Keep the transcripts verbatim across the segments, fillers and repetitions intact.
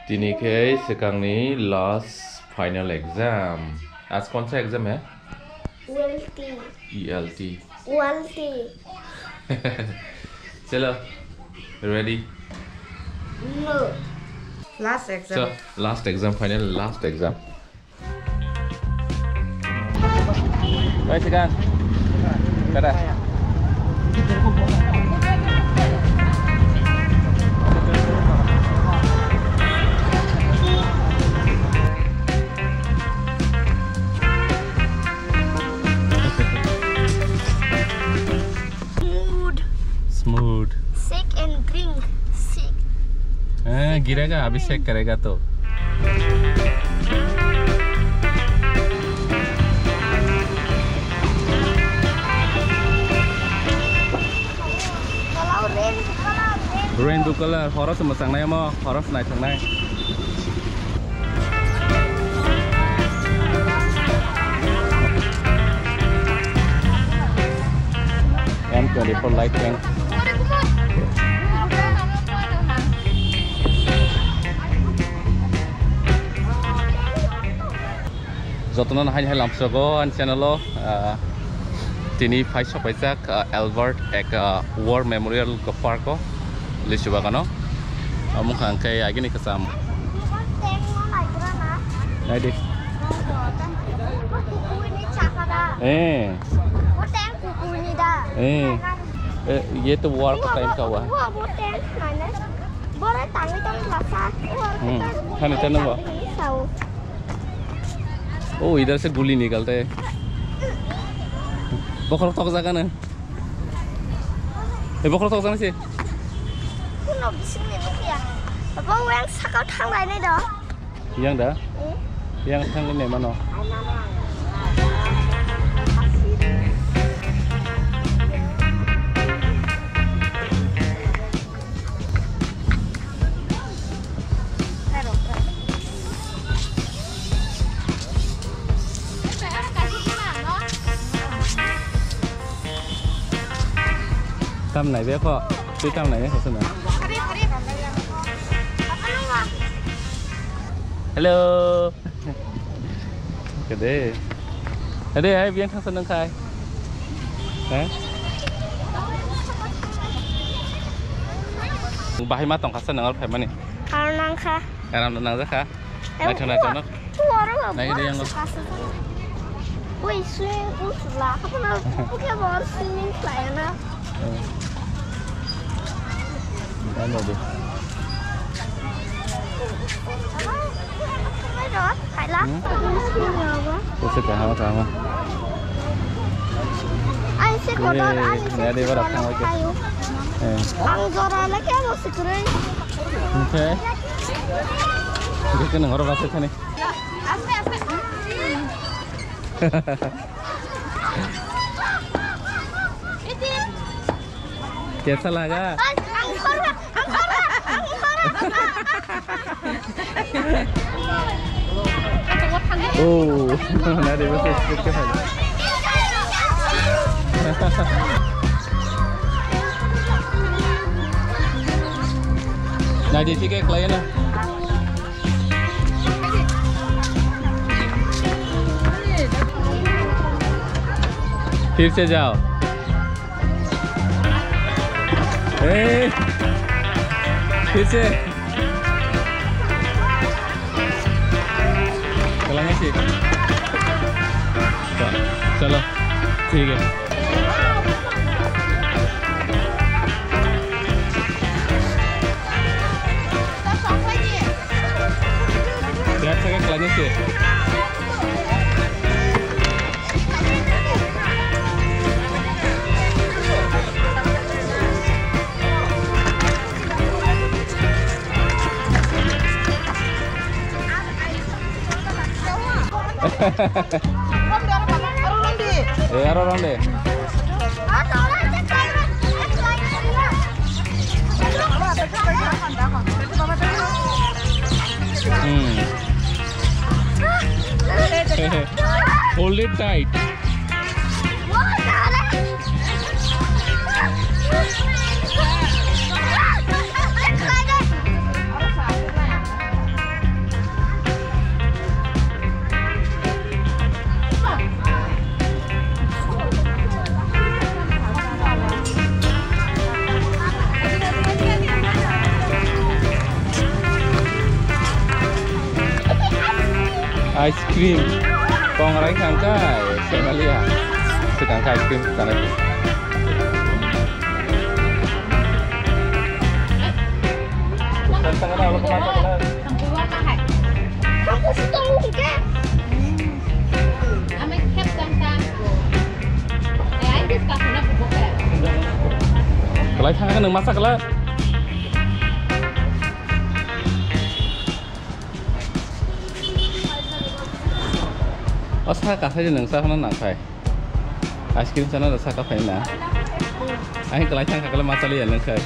Tini khe swkangni last final exam. Aaj kaun sa exam hai? E L T. E L T. E L T. Chalo, ready? No. Last exam. So, last exam, final, last exam. Oi, Sikan. Kada? Smooth. Smooth. Shake and drink. Shake. Eh, गिरेगा, अभी shake करेगा तो। Rainbow color, horo se mwchang nai mo, horo se naithok nai. M twenty-four light tank. Jotono hai hai lamsogo ani channel o, ah, tini phai sopaijak, ah, Albert ek, ah, War Memorial Park o. Lisu bagano. Omo wngkha hwnkhe agini kwcham. Naidi. Eh. Eh, ye to war ka time ka hua. Hmm, khani ta nungo. Oh, idhar se guli nikal te. Bokhorok thok jaga na. Eh, bokhorok thok jani se. Kuno bisingni nukya. Baba, yang sakao thanglainai do. Yang da? Eh? Yang thanglainai mano. Tam nai be kho, twi tam nai be kho suna. Hello. Kede. Kede, hai, biyang thangsa nang khai. He? Bahai ma tongkha sa nang ar phai mani. Ar nang kha. Aram nang jakha. Naithok naithok no. Naidi yang. Wei, swimming pool sula. Apa na? Bukan bawa swimming khlaiya na. Ano di. Apa? Apa na? Khaila. Hmm? Kasi kahama kahama. Ai se kotor, ai se kotor. Eh. Ang jora na kya bo sikre. Okay. Dikhe nang oro basa thani. Kaisa laga? Oh, nari basa sikre. Nadi, thik hai, khlai na. फिर से जाओ। ए, फिर से। चलेंगे फिर। चलो, ठीक है। Biar saya kelanya sih. Eh, aro ronde. Hmm. Hold it tight. Cream. Kong rai kang kai, semalia. Sedang kai cream sana. Kalai thang ka nang masa kala. O sa kathai de nang sa hana nang khai. Ice cream sana da sa kathai na. Ai kalai thang ka kala masa liya nang khai.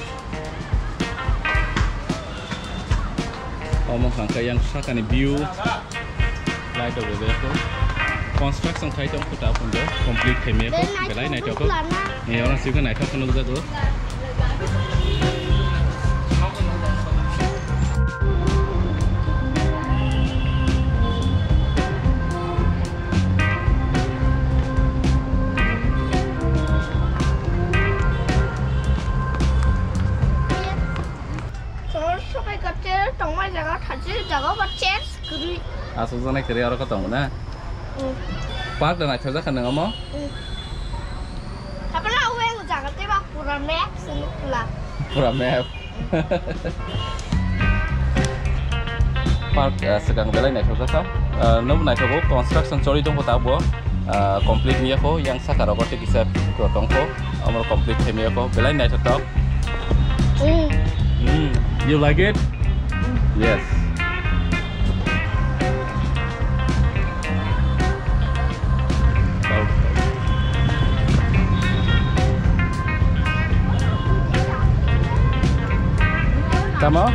Omo hwnkha yang sakani view. Light of the vehicle. Construction khai tong khuta phunjo complete khaimya kho. Belai naithok kho. Ni orang sih kan naithok kho nukjago. Sobai kate tongmai jaga thachi jaga ba change kwrwi. Aswk jana kwrwi aro kho tongo na? Mm. Park da naithok jakha nang omo? Mm. Habla uwe jaga te ba pura map sini pula. Pura map. Park, ah, swkang belai naithok jakha. Ah, nung naithogo construction choli tongkho tabuk. Ah, complete wngya kho, yang saka rogo tei kisa tongkho. Omo complete khaimya kho, belai naithotok. Mm. Mm. You like it? Yes. Tamo?